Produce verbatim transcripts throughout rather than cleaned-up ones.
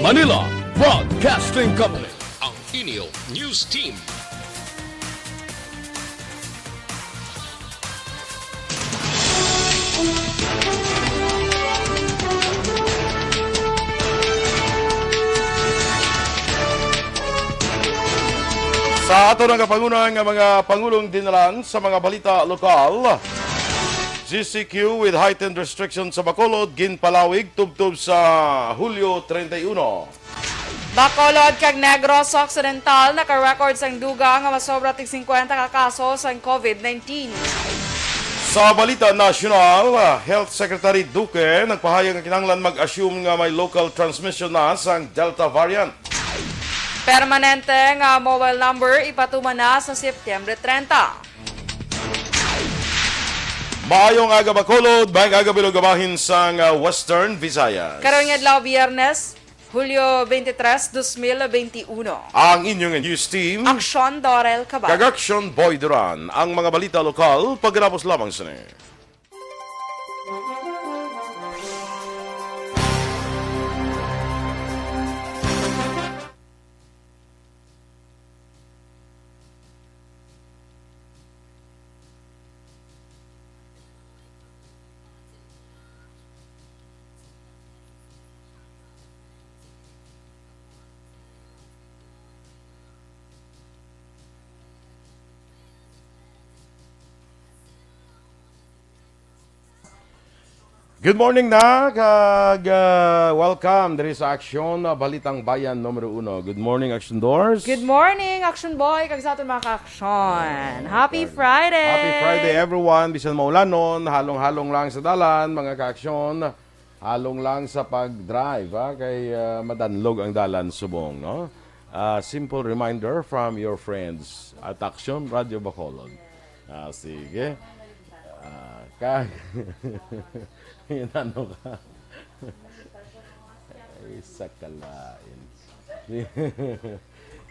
Manila Broadcasting Company. Ang inyo news team. Sa ato nga kapanguna nga mga pangulong dinalan sa mga balita lokal, G C Q with heightened restrictions sa Bacolod ginpalawig tubtob sa Hulyo treinta y uno. Bacolod kag Negros Occidental naka-record sang dugang nga masobra tig singkwenta ka kaso sang COVID nineteen. Sa balita nasyonal, Health Secretary Duque nagpahayag nga kinahanglan mag-assume nga may local transmission na sang Delta variant. Permanente nga mobile number ipatuman na sa Septyembre treinta. Maayong aga, Bacolod. Maayong aga, bilog nga bahin sang, ah, Western Visayas. Karong adlaw, Biyernes, Hulyo twenty-three, dos mil twenty-one. Ang inyong news team, Aksyon Dorel Cabal. Kag Aksyon Boy Duran. Ang mga balita lokal, pagkatapos lamang sini. Good morning na, kag, ah, welcome diri sa Aksyon, ah, Balitang Bayan numero uno. Good morning, Aksyon Dors. Good morning, Aksyon Boy, kag sa aton mga ka-aksyon. Happy Friday! Happy Friday, everyone. Bisan maulanon, halong-halong lang sa dalan, mga ka-aksyon. Halong lang sa pag-drive, ha, kay, ah, madanlog ang dalan subong, no? Ah, simple reminder from your friends at Aksyon Radio Bacolod. Ah, sige. Ah, kag Yan, ano ka? Ay, sa kalain.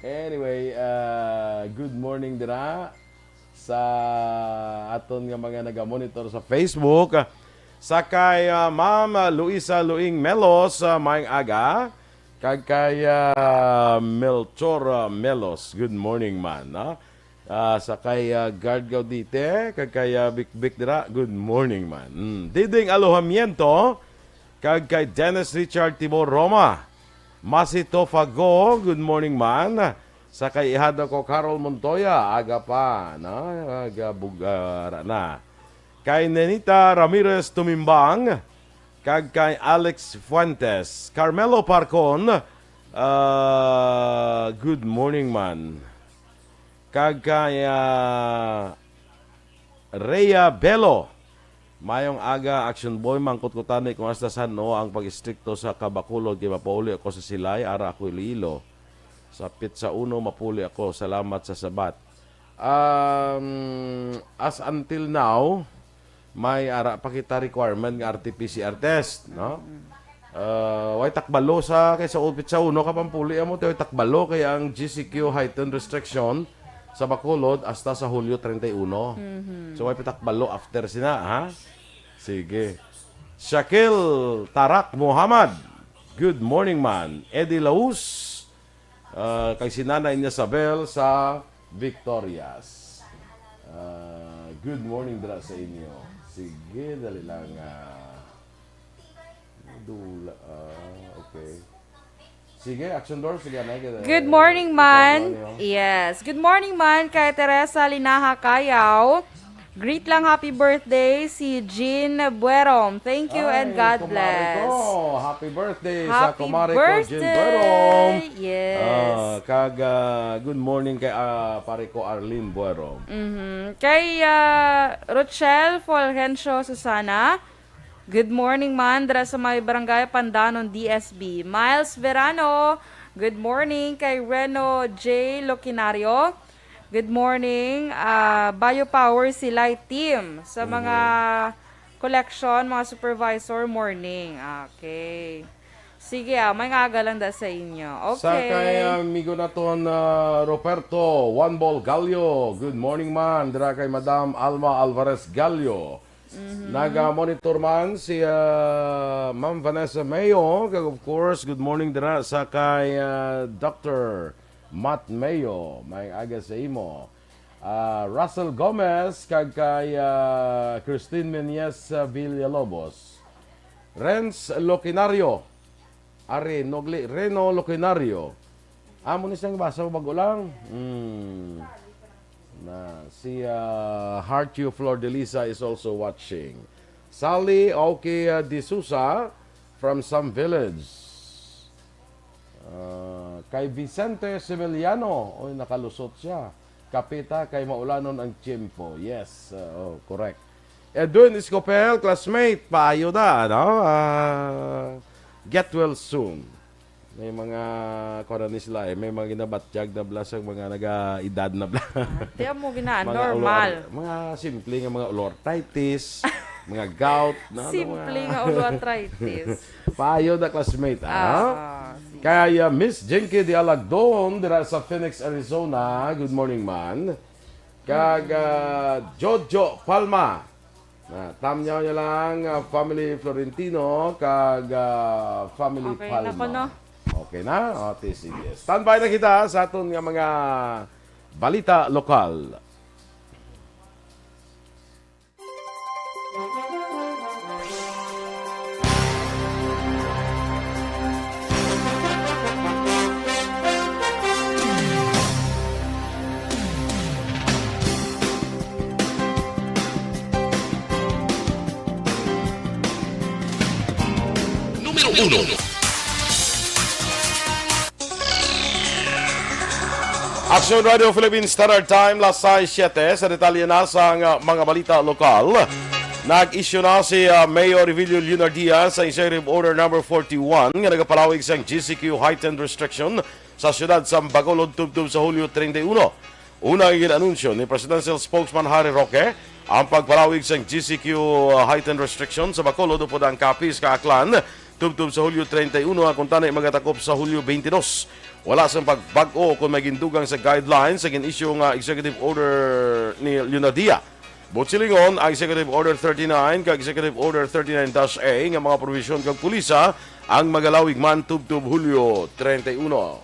Anyway, ah, good morning dira sa aton nga mga naga-monitor sa Facebook. Sa kay, ah, Ma'am Luisa Luing Melos, ah, maayong aga. Kag kay, ah, Melchor, ah, Melos, good morning man, no? Ah, sa kay, ah, Guard Gaudite, kag kay, ah, Bikbik dira, good morning man. Mm. Diding Alojamiento, kag kay Dennis Richard Tibor Roma. Masi Tofago, good morning man. Sa kay ihado ko Carol Montoya, aga pa, no? Aga bug-, ah, ra na. Kay Nenita Ramirez Tumimbang, kag kay Alex Fuentes. Carmelo Parcon, ah, good morning man. Kag kay, ah, Rhea Bello. Mayong aga, Action Boy. Mangkot ko tani kung hasta san-o ang pag-istrikto sa Kabacolod, kay mapauli ako sa Silay, ara ako Iloilo. Sa Pizza Uno, mapuli ako. Salamat sa sabat. Um, as until now, may ara pa kita requirement nga R T P C R test, no? Mm. Ah, way takbalo sa, kay sa Pizza Uno ka pampuli amo, way takbalo kay ang G C Q heightened restriction sa Bacolod hasta sa Hulyo treinta y uno. Mhm. So, way pa takbalo after sina, ha? Sige. Shakil Tarak Muhammad, good morning, man. Eddie Laus, ah, kay si Nanay Isabel sa Victorias. Ah, good morning dira sa inyo. Sige, dali lang, ah. Dula, ah, okay. Sige, Action Door, sige, anay, kay Good morning, man. Yes. Good morning, man, kay Teresa Linaha Cayaw. Greet lang, happy birthday, si Jean Buerom. Thank you and God bless. Ay, kumare ko. Happy birthday sa kumare ko, Jean Buerom. Happy birthday. Yes. Ah, kag, ah, good morning kay, ah, pare ko, Arlene Buerom. Mhm. Kay, ah, Rochelle Fulgencio Susana, good morning man dira sa may Barangay Pandanon, D S B. Miles Verano, good morning. Kay Reno J Loquinario, good morning. Ah, Biopower Silay Team sa mga collection, mga supervisor, morning. Okay. Sige, ah, maayong aga lang da sa inyo. Okay. Sa kay amigo naton, ah, Roberto One Ball Gallo, good morning man. Dira kay Madam Alma Alvarez Gallo. Naga-monitor man si, ah, Ma'am Vanessa Mayo. Kag of course, good morning dira sa kay, ah, Doctor Matt Mayo. May aga sa imo. Ah, Russell Gomez kag kay, ah, Christine Menyes, ah, Villalobos. Renz Loquinario. Ari, Nogli, Reno Loquinario. Amo ni siyang basa, bago lang. Hmm. Na, si, ah, Heart You Flor de Lisa is also watching. Sally Oki, ah, De Souza from Sam Village. Ah, kay Vicente Sevillano, oy, nakalusot siya. Kapita kay maulanon ang tiyempo. Yes, ah, oh, correct. Edwin Escopel, classmate, paayo na, no? Ah, get well soon. May mga, kuwan na ni sila eh, may mga ginabatyag na bala sa mga naga-edad na bala. Ah, di mo gina-, Mga normal. Ulor-, mga simple nga mga uloarthritis, mga gout, na, ano, Simple mga nga uloarthritis. Paayo na, classmate, ah. Ah, sige. Kay, ah, Miss Jinky de Alagdon, dira sa Phoenix, Arizona. Good morning, man. Kag, ah, Jojo Palma. Ah, tamyaw niya lang, ah, family Florentino, kag, ah, family Okay na Palma. Kuno. Okay na? O, ti, sige. Standby na kita sa aton nga mga balita lokal. Numero uno. Action Radio Philippines Standard Time, las sais siete. Sa detalye na sang, uh, mga balita lokal, nag-issue na si, uh, Mayor Revilio Leonardia sa Executive Order number forty-one nga nagapalawig sang G C Q heightened restriction sa siyudad sang Bacolod tubtob sa Hulyo treinta y uno. Una nga gin-anunsyo ni Presidential Spokesman Harry Roque ang pagpalawig sang G C Q heightened restriction sa Bacolod upod ang Capiz kag Aklan tubtob sa Hulyo treinta y uno, nga kuntani magatakop sa Hulyo twenty-two. Wala sang pagbag-o kon may gindugang sa guidelines sa gin-issue nga executive order ni Leonardia. Buot silingon, ang Executive Order thirty-nine kag Executive Order thirty-nine dash A nga mga probisyon kag pulisa ang magalawig man tubtob Hulyo treinta y uno.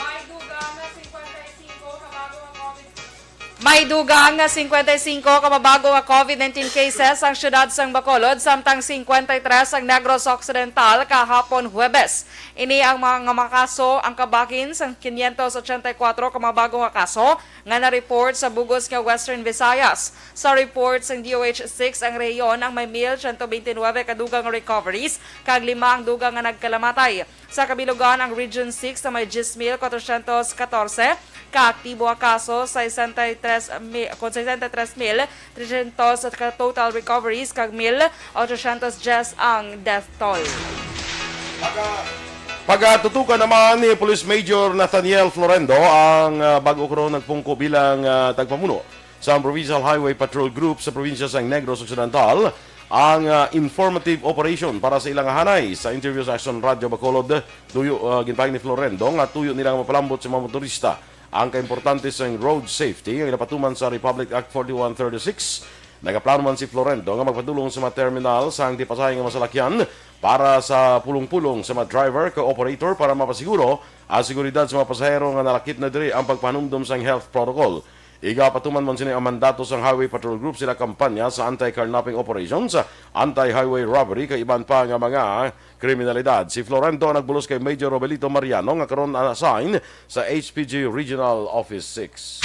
May dugang nga cincuenta y cinco ka bago nga COVID. May dugang nga cincuenta y cinco ka mabago nga COVID nineteen cases ang siyudad sang Bacolod, samtang cincuenta y tres ang Negros Occidental kahapon Huwebes. Ini ang mga, nga mga kaso ang kabahin sang quinientos ochenta y cuatro ka mabago nga kaso nga na-report sa bug-os nga Western Visayas. Sa report sang D O H six, ang rehiyon ang may mil siyento bente nuebe ka dugang recoveries kag lima ang dugang nga nagkalamatay. Sa kabilugan, ang Region six na may diyes mil kwatrosyentos katorse ka aktibo nga kaso, sesenta y tres mi-, kon sesenta y tres mil tresyentos ka total recoveries kag mil ochosyentos diyes ang death toll. Pagatutukan naman ni Police Major Nathaniel Florendo ang, ah, bago karon nagpungko bilang, ah, tagpamuno sa Provincial Highway Patrol Group sa probinsya sang Negros Occidental ang, ah, informative operation para sa ilang hanay. Sa interview sa Action Radio Bacolod, tuyo, ah, ginpahayag ni Florendo nga tuyo nila nga mapalambot sa mga motorista ang kaimportante sang road safety nga ginapatuman sa Republic Act forty-one thirty-six. Nagaplano man si Florendo nga magpadulong sa mga terminal sang tipasahe nga masalakyan para sa pulong-pulong sa mga driver kag operator para mapasiguro ang seguridad sa mga pasahero nga nalakip na diri ang pagpahanumdom sang health protocol. Igapatuman man sini ang mandato sang Highway Patrol Group sa ila kampanya sa anti-carnapping operations, anti-highway robbery, kag iban pa nga mga kriminalidad. Si Florendo ang nagbulos kay Major Robelito Mariano nga karon na-assign sa H P G Regional Office six.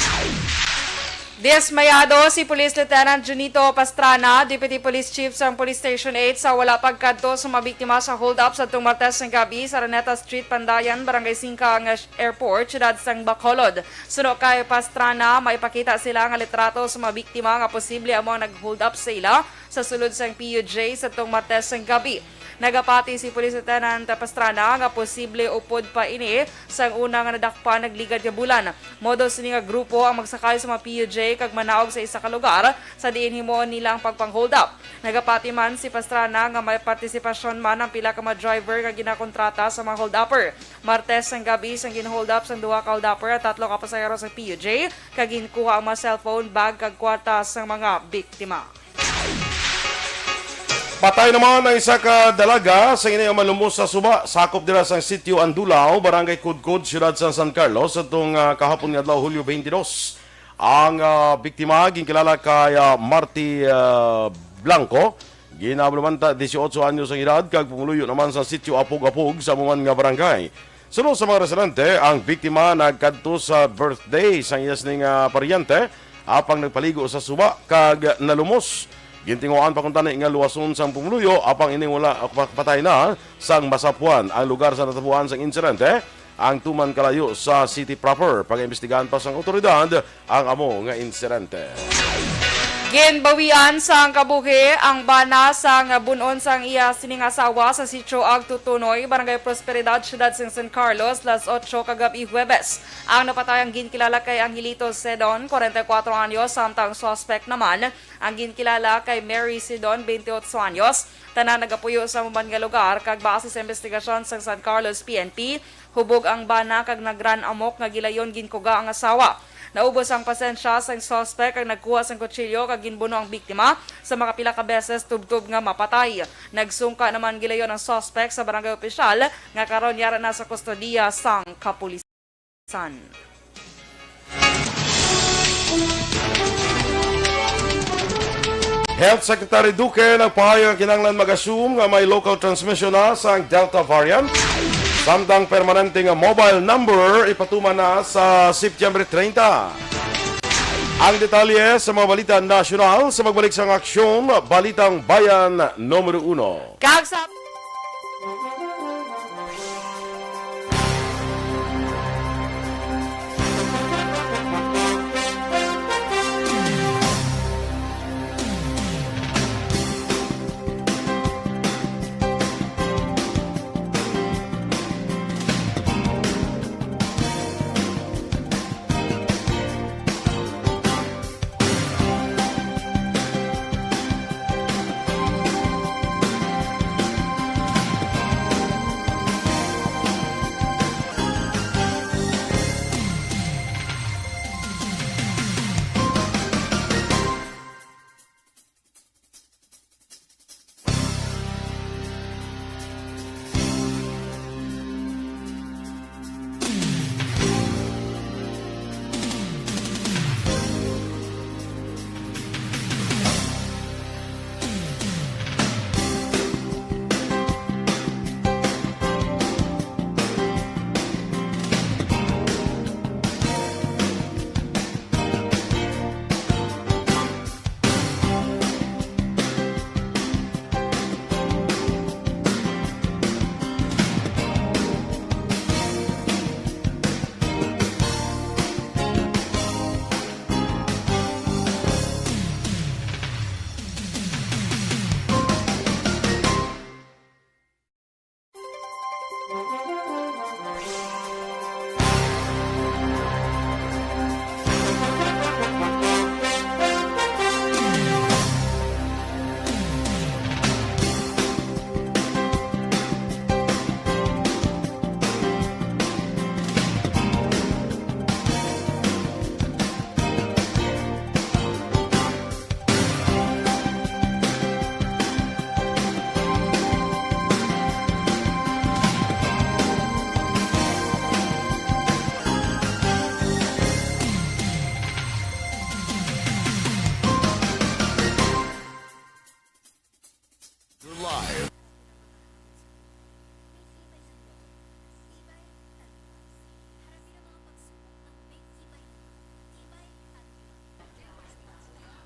Dismayado si Police Lieutenant Junito Pastrana, Deputy Police Chief sang Police Station eight, sa wala pagkadto sa mga biktima sa hold-up sa tong Martes nga gabi sa Araneta Street, Pandayan, Barangay Singka nga airport, siyudad sang Bacolod. Suno kay Pastrana, maipakita sila nga litrato sa mga biktima nga posible amo ang nag-hold up sa ila sa sulod sang P U J sa tong Martes nga gabi. Nagapati si Police Lieutenant Pastrana nga posible upod pa ini sang una nga nadakpan nagligad nga bulan. Modus sini nga grupo ang magsakay sa mga P U J kag manaog sa isa ka lugar sa diin himuon nila ang pagpang-hold up. Nagapati man si Pastrana nga may partisipasyon man ang pila ka mga driver nga ginakontrata sa mga hold-upper. Martes sang gabi sang gin-hold up sang duha ka hold-upper ang tatlo ka pasahero sa P U J kag ginkuha ang mga cellphone, bag kag kwarta sang mga biktima. Patay naman ang isa ka dalaga sa ini ang malumos sa suba, sakop dira sa Sitio Andulao, Barangay Kudkod, Siyudad sa San Carlos, atong, ah, kahapon nga adlaw, Hulyo twenty-two. Ang, ah, biktima ginkilala kay, ah, Marty, ah, Blanco, ginabalumanta, dieciocho anyos ang edad, kag pumuluyo naman sa Sitio Apog-Apog sa amo man nga barangay. Suno sa mga residente, ang biktima nagkadto sa birthday sang iya sini nga paryente, apang nagpaligo sa suba kag nalumos. Gintinguhaan pa kuntani nga luwason sang pumuluyo, apang ini wala, patay na sang masapuan ang lugar sa natapuan sang insidente, ang tuman kalayo sa city proper. Pag-imbestigahan pa sang awtoridad ang amo nga insidente. Ginbawian sang kabuhi ang bana sang bun-on sang iya sining asawa sa Sitio Agtutunoy, Barangay Prosperidad, Siyudad sang San Carlos, las otso kagab-i, Huwebes. Ang napatay ang ginkilala kay Angelito Sedon, kwarenta y kuwatro anyos, samtang ang suspect naman ang ginkilala kay Mary Sidon, twenty-eight anyos. Tanan nagapuyo sa amo man nga lugar, kag base sa investigasyon sang San Carlos P N P, hubog ang bana kag nag-run amok nga gilayon ginkuga ang asawa. Naubos ang pasensya sang suspect kag nagkuha sang kutsilyo kag ginbuno ang biktima sa makapila ka beses tubtob nga mapatay. Nagsungka naman gilayon ang suspect sa barangay opisyal nga karon yara na sa kustodiya sang kapulisan. Health Secretary Duque nagpahayag nga kinahanglan mag-assume nga may local transmission na sang Delta variant, samtang permanente nga mobile number ipatuman na sa September treinta. Ang detalye sa mga balita nasyonal sa pagbalik sang Aksyon, Balitang Bayan Numero Uno. Kag sa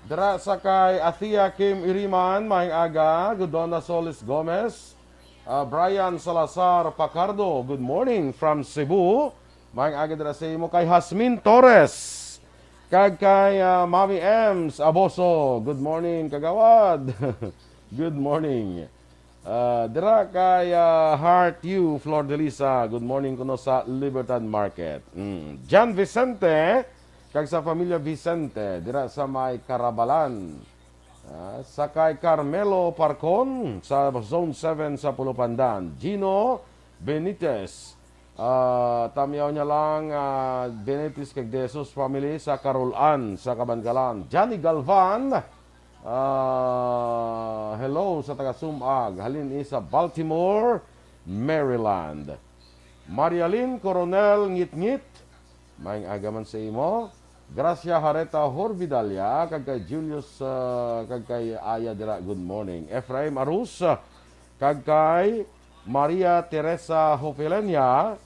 Dira sa kay Athea Kim Iriman, maayong aga. Good, Donna Solis Gomez, ah, Brian Salazar Pacardo, good morning from Cebu. Maayong aga dira sa imo. Kay Hasmin Torres, kag kay, ah, Mami Ems Aboso, good morning, kagawad. Good morning. Ah, dira kay, ah, Heart You, Flor de Lisa. Good morning kuno sa Libertad Market. Mm. John Vicente, kag sa Familia Vicente, dira sa may Karabalan. Ah, sa kay Carmelo Parcon, sa Zone seven sa Pulupandan. Gino Benitez, ah, tamyaw niya lang, ah, Benitez kag De Jesus family sa Carol Ann, sa Kabankalan. Johnny Galvan, ah, hello sa taga Sumag, halin ni sa Baltimore, Maryland. Marialyn Coronel Ngitngit, maayong aga man sa imo. Gracia Hareta Horvidalla, kag kay Julius, ah, kag kay Aya dira, good morning. Ephraim Arus, ah, kag kay Maria Teresa Hofelenia,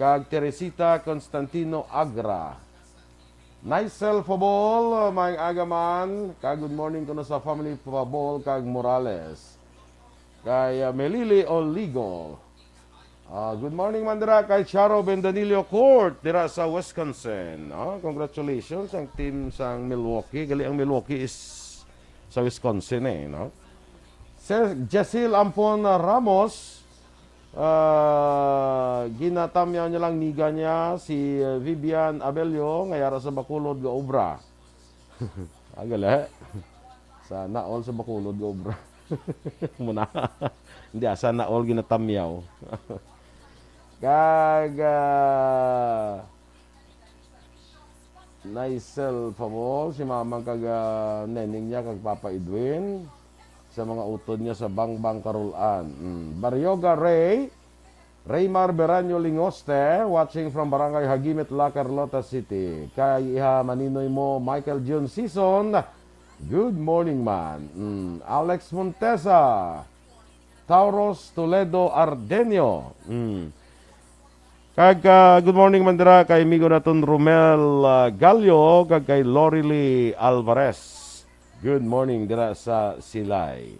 kag Teresita Constantino Agra. Nicel Fabol, maayong aga man, kag good morning kuno sa family Fabol kag Morales. Kay, ah, Melili Oligo. Ah, good morning man dira kay Charo Bendanillo Court dira sa Wisconsin. Ah, congratulations ang team sang Milwaukee. Gali ang Milwaukee is sa Wisconsin eh, no? Sir Jacil Ampon Ramos, ah, ginatamyaw niya lang niga niya si, ah, Vivian Abelio nga yara sa Bacolod nga obra. Ah, gali. Sana all sa Bacolod nga obra. Muna. Hindi, ah, sana all ginatamyaw. Kag, ah, Nicel Fabol, si Mamang kag, ah, Neneng niya, kag Papa Edwin, sa mga utod niya sa Bangbang Karulan. Mm. Baryoga Ray, Raymar Beraño Lingoste, watching from Barangay Hagimit, La Carlota City. Kay Iha Maninoy mo, Michael Jun Sison, good morning man. Mm. Alex Montesa, Tauros Toledo Ardenio. Mm. Kag, ah, good morning man dira kay amigo naton Romel, ah, Gallo, kag kay Lorily Alvarez. Good morning dira sa Silay.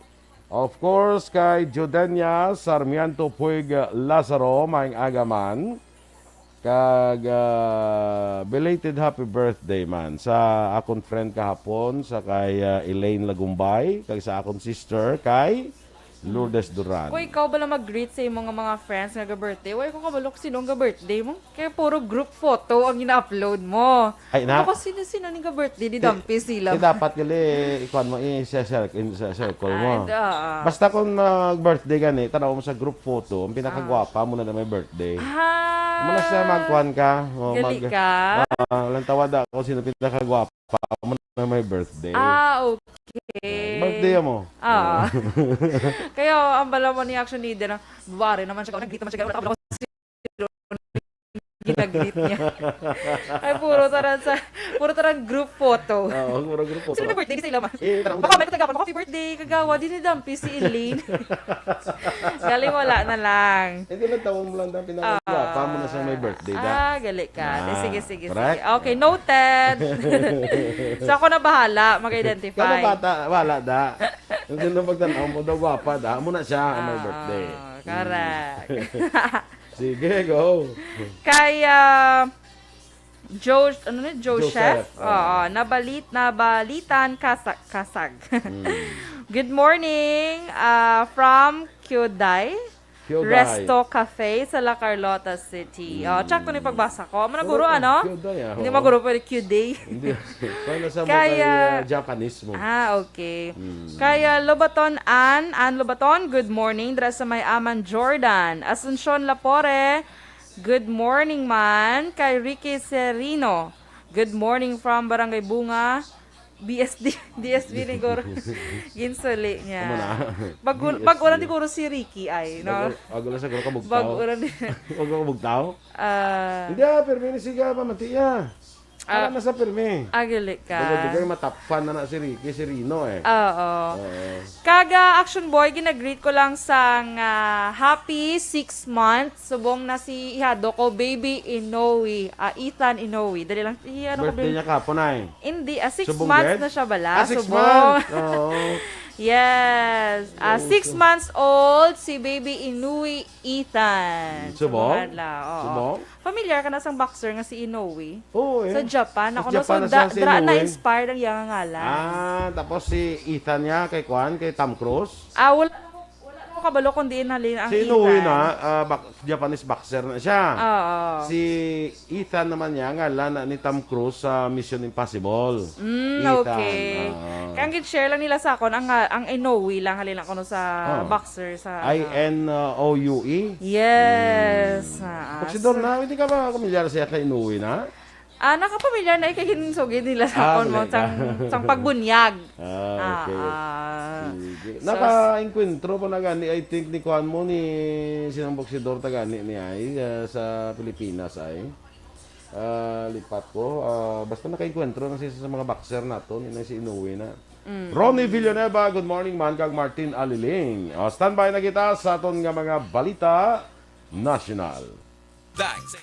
Of course, kay Judenia Sarmiento Puig Lazaro, maayong aga man. Kag, ah, belated happy birthday man sa akon friend kahapon, sa kay, ah, Elaine Lagumbay, kag sa akon sister kay Lourdes Duran. Kung ikaw bala mag-greet sa imo nga mga friends nga ga-birthday, wala ko kabalo kung sino ang ga-birthday mo. Kaya puro group photo ang ina-upload mo. Ay, na. Baka sino-sino ni ga-birthday, di dampi sila. Di dapat gali, ikuan mo, i-share in sa circle mo. Ah, da. Basta kung mag-birthday gani, tanaw mo sa group photo, ang pinakagwapa mo na na may birthday. Ah. Mo na siya magkuan ka. O, gali mag-, ka? Ah, lang tawad ako sino pinakagwapa mo na may birthday. Ah, okay. Birthday mo. Ah. Oh. Kaya, ang bala mo ni action leader, na, buwari naman siya, nag-greet naman siya, wala ka pala kung sino ginag-greet niya. Ay, puro taran sa, puro taran group photo. Oo, puro group photo. Sino may birthday? Di sila man. Eh, tara, baka may katagapan mo, "Happy birthday, kagawa." Di ni dampi si Elaine. Galing wala na lang. Hindi, nagtawag mo lang na pinakagwapa mo na sa may birthday, da. Ah, gali ka. Di, ah, sige, sige, correct, sige. Okay, noted. So, ako na bahala mag-identify. Ikaw na bata, wala, da. Hindi na pagtanaw mo daw, gwapa, da. Amo na siya ang may birthday. Ah, correct. Mm. Sige, go. Kay, ah, Jo-, ano ni? Joseph? Joseph, oo. Oo, nabalit-, nabalitan, kasa-, kasag. Mm. Good morning, ah, from Kyodai. Kyodai. Resto Cafe sa La Carlota City. Mm. Oh, check ko ni pagbasa ko. Amo na guro, ano? Kyodai, ah, hindi, oo. Maguro, pero Kyodai. Hindi. Paano sa mo kay, ah, Japanese mo? Ah, okay. Mm. Kay, ah, Lobaton Ann, Ann Lobaton, good morning. Dira sa may Amman, Jordan. Asuncion Lapore, good morning man. Kay Ricky Serino, good morning from Barangay Bunga. B S D, D S B ni guro. Ginsuli niya. Amo na. Bag-, bag-o na ni guro si Ricky ay, no? Bag-o, bag-o na siguro kabugtaw. Bag-o na ni. Bag-o kabugtaw? Ah. Hindi, ah, pirmi ni siga, pamati, ah. Ah. Wala na sa pirmi. Ah, gali ka. Bago di kayo matapvan na na si Ricky, si Rino, eh. Oo. Oo. Kaga, Action Boy, ginagreet ko lang sang, ah, happy six months. Subong na si ihado ko, baby Inoue. Ah, Ethan Inoue. Dali lang. I-, ano ko, birthday niya kahapon, ay. Hindi, ah, six months na siya bala. Subong. Ah, six months? Oo. Yes. Ah, six months old si baby Inoue Ethan. Subong? Subong, ala, oo. Subong? Familiar ka na sang boxer nga si Inoue? Oo, eh. Sa Japan. Ako na, so, da-, dra na-inspired ang iyang ngalan. Ah, tapos si Ethan niya kay kuan, kay Tom Cruise? Ah, wala na ko, wala na Ako kabalo kung diin halin ang Si Inoue Ethan. na, ah, bak-, Japanese boxer na siya. Oo. Si Ethan naman niya, ngalan na ni Tom Cruise sa Mission Impossible. Mm, Ethan, okay. oo. Kaya ang gid-share lang nila sa akon, ang, ah, ang Inoue lang, halin lang kuno sa Oo. boxer, sa, I ano. N O U E? Yes. Mm. Ah, Boxidor so na, hindi ka ba familiar siya kay Inoue na? Ah, nakapamilyar na kay ginsugid nila sa Ah, akon mo talaga? sang, sang pagbunyag. Ah, okay. Ah, ah. Sige. So, Naka-enkwentro pa na gani, I think, ni kuan mo, ni sinang boksidor ta gani ni ay, ah, sa Pilipinas ay. Ah, lipat ko. Ah, basta naka-enkwentro na siya sa mga boxer nato, ni na si Inoue na. Mm. Ronnie Villanueva, good morning man, kag Martin Aliling. Ah, standby na kita sa aton nga mga balita nasyonal. Thanks.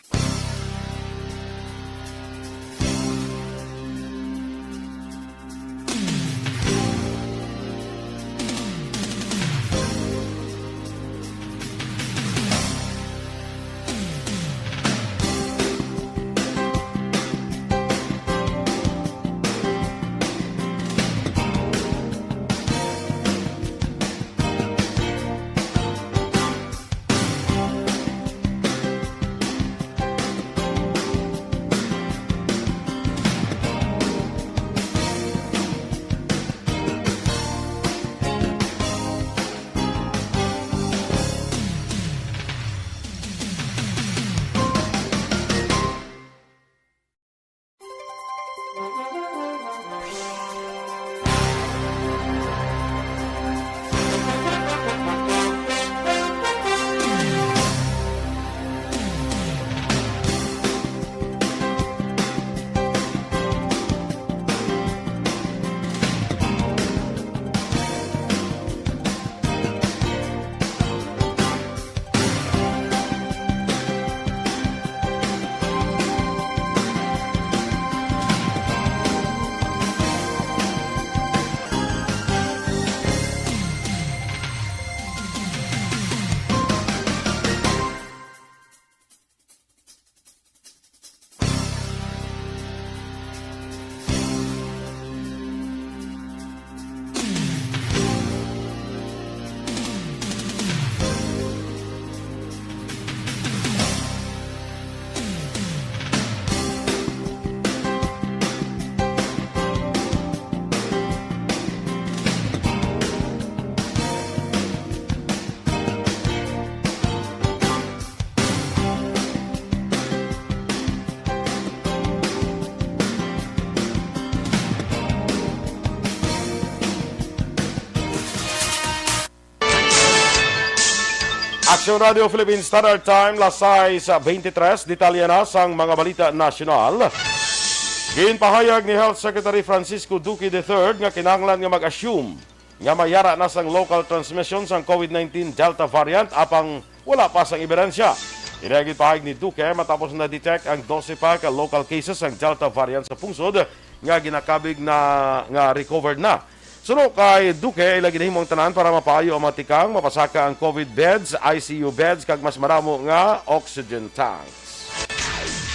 Action Radio Philippine Standard Time, las sais beintitrés. Detalye na sang mga balita nasyonal. Ginpahayag ni Health Secretary Francisco Duque the third nga kinahanglan nga mag-assume nga may yara na sang local transmission sang COVID nineteen Delta variant apang wala pa sang ebidensya. Ini ang ginpahayag ni Duque matapos na-detect ang dose pa ka local cases sang Delta variant sa pungsod nga ginakabig na nga recovered na. Suno kay Duque, ila ginahimo ang tanan para mapaayo ang mga tikang, mapasaka ang COVID beds, I C U beds, kag mas maramo nga oxygen tanks.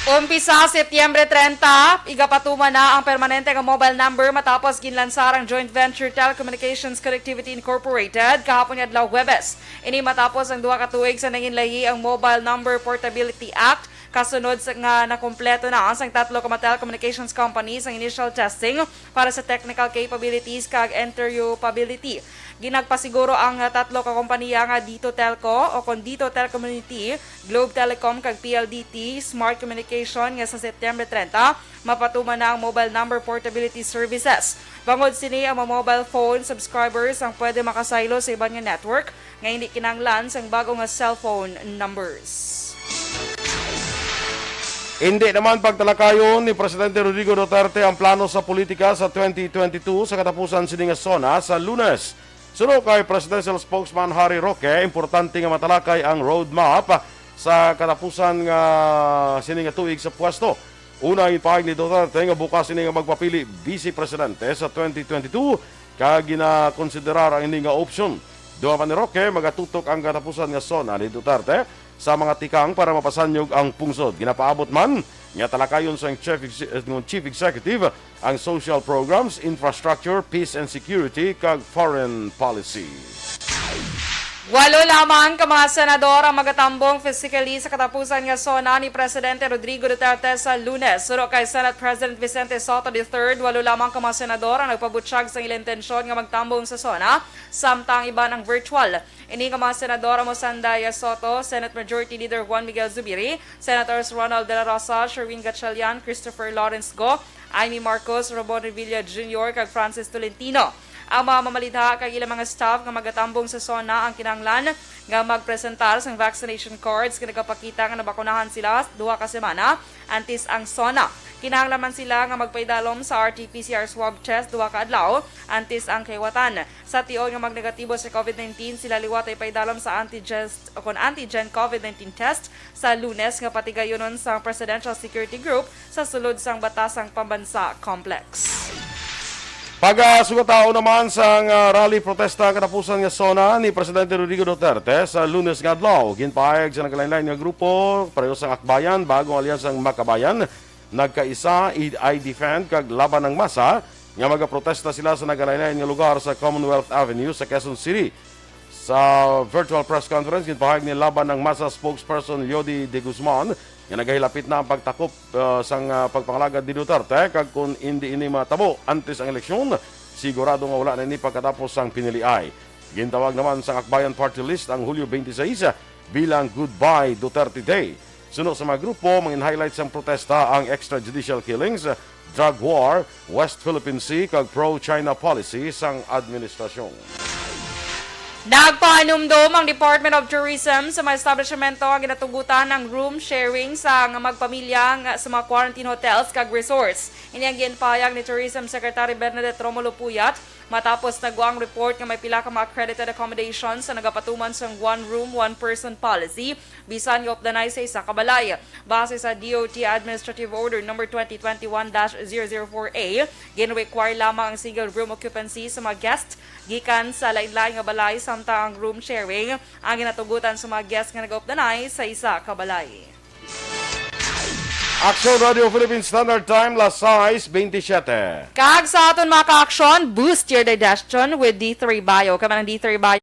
Umpisa Setyembre trenta, igapatuman na ang permanente nga mobile number matapos ginlansar ang joint venture Telecommunications Connectivity Incorporated kahapon nga adlaw, Huwebes. Ini matapos ang duha ka tuig sa nanginlayi ang Mobile Number Portability Act, kasunod sa, nga nakumpleto na sang tatlo ka mga telecommunications companies ang initial testing para sa technical capabilities kag interoperability. Ginagpasiguro ang tatlo ka kompanya nga Dito Telco o kon Dito Telecommunity, Globe Telecom kag P L D T Smart Communication nga sa September trenta, mapatuman na ang mobile number portability services. Bangod sini, ang mga mobile phone subscribers ang pwede makasaylo sa iban nga network nga hindi kinahanglan sang bag-o nga cellphone numbers. Indi naman pagtalakayon ni Presidente Rodrigo Duterte ang plano sa politika sa twenty twenty-two sa katapusan sini nga SONA sa Lunes. Suno kay Presidential Spokesman Harry Roque, importante nga matalakay ang roadmap sa katapusan nga sini nga tuig sa pwesto. Una, ipahayag ni Duterte nga bukas ini nga magpapili Vice Presidente sa twenty twenty-two, kag ginakonsiderar ang ini nga opsyon. Dugang pa ni Roque, magatutok ang katapusan nga SONA ni Duterte sa mga tikang para mapasanyog ang pungsod. Ginapaabot man nga talakayon sang Chief Ex-, eh, Chief Executive ang social programs, infrastructure, peace and security, kag foreign policy. Walo lamang ka mga senador ang magatambong physically sa katapusan nga SONA ni Presidente Rodrigo Duterte sa Lunes. Suno kay Senate President Vicente Sotto the third, walo lamang ka mga senador ang nagpabutyag sang ila intensyon nga magtambong sa SONA, samtang ang iban ang virtual. Ini nga mga senador amo sanday Sotto, Senate Majority Leader Juan Miguel Zubiri, Senators Ronald De La Rosa, Sherwin Gatchalian, Christopher Lawrence Go, Imee Marcos, Ramon Revilla Junior, kag Francis Tolentino. Ang mga mamalidha kag ilang mga staff nga magatambong sa SONA ang kinahanglan nga magpresentar sang vaccination cards nga nagapakita nga nabakunahan sila duha ka semana antes ang SONA. Kinahanglan man sila nga magpaidalom sa R T P C R swab test duha ka adlaw antes ang kahiwatan. Sa tion nga magnegatibo sa COVID nineteen, sila liwat ay paidalom sa antigen o kon antigen COVID nineteen test sa Lunes nga patigayonon sang Presidential Security Group sa sulod sang Batasang Pambansa Complex. Pagasugataon naman sang, ah, rally protesta ang katapusan nga SONA ni Presidente Rodrigo Duterte sa Lunes nga adlaw. Ginpahayag sa nagkalainlain nga grupo, pareho sang Akbayan, Bagong Alyansang Makabayan, Nagkaisa, I-, I-Defend kag Laban ng Masa nga magaprotesta sila sa nagkalainlain nga lugar sa Commonwealth Avenue sa Quezon City. Sa virtual press conference, ginpahayag ni Laban ng Masa spokesperson Leody De Guzman nga nagahilapit na ang pagtakop, uh, sang, uh, pagpangalagad ni Duterte, kag kon indi ini matabo antes ang eleksyon, sigurado nga wala na ini pagkatapos sang piniliay. Gintawag naman sang Akbayan Party List ang Hulyo twenty-six bilang Goodbye Duterte Day. Suno sa mga grupo, mangin-highlight sang protesta ang extrajudicial killings, drug war, West Philippine Sea, kag pro-China policy sang administrasyon. Nagpahanumdom ang Department of Tourism sa mga establishmento nga ginatugutan ang room sharing sa mga magpamilya nga sa mga quarantine hotels kag resorts. Ini ang ginpahayag ni Tourism Secretary Bernadette Romulo Puyat matapos nagwa ang report nga may pila ka mga accredited accommodations sa nagapatuman sang one room, one person policy bisan nga updanay sa isa ka balay. Base sa D O T Administrative Order Number twenty twenty-one dash zero zero four A, gin-require lamang ang single room occupancy sa mga guest gikan sa lain-lain nga balay, samtang ang room sharing ang ginatugutan sa mga guest nga nagaupdanay sa isa ka balay. Aksyon Radio Philippine Standard Time, las sais bentisiete. Kag sa aton mga ka-aksyon, boost your digestion with D three Bio. Kami ang D three Bio.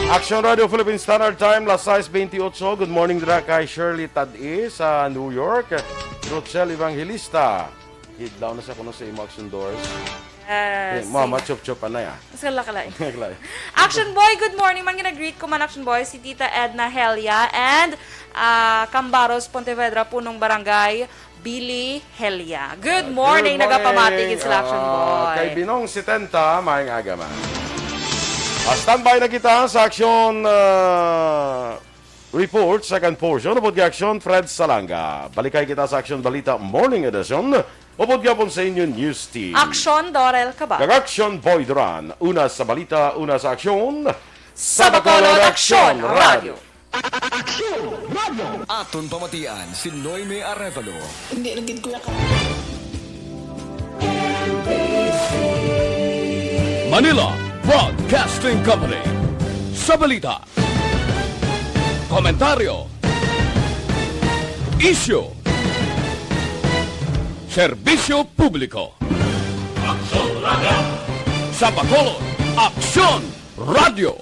Action Radio Philippine Standard Time, las sais bentiocho. Good morning dira kay Shirley Tad-i sa New York. Rochelle Evangelista, hidlaw na sa kuno sa imo action doors. Yes. Eh, Mama Chop Chop, anay, ah. Mas kalakalain. Kalakalain. Action Boy, good morning. Man, gina-greet ko man, Action Boy, si Tita Edna Helia and, ah, Cambaros Pontevedra, Punong Barangay, Billy Helia. Good morning, nagapamati gid sila, Action Boy. Ah, kay Binong setenta, maayong aga, man. Ah, standby na kita sa Action, ah, Report, second portion, upod kay Action Fred Salanga. Balikay kita sa Action Balita Morning Edition, upod gyapon sa inyo News Team. Action Dorel Cabal. Kag Action Boy Duran. Una sa balita, una sa aksyon. Sa Bacolod, Action Radio. Action Radio. Aton pamatian si Noemi Arevalo. Hindi na gid, Kuya Ka. Manila Broadcasting Company. Sa balita, komentaryo, isyu, serbisyo publiko. Aksyon Radio. Sa Bacolod, Aksyon Radio.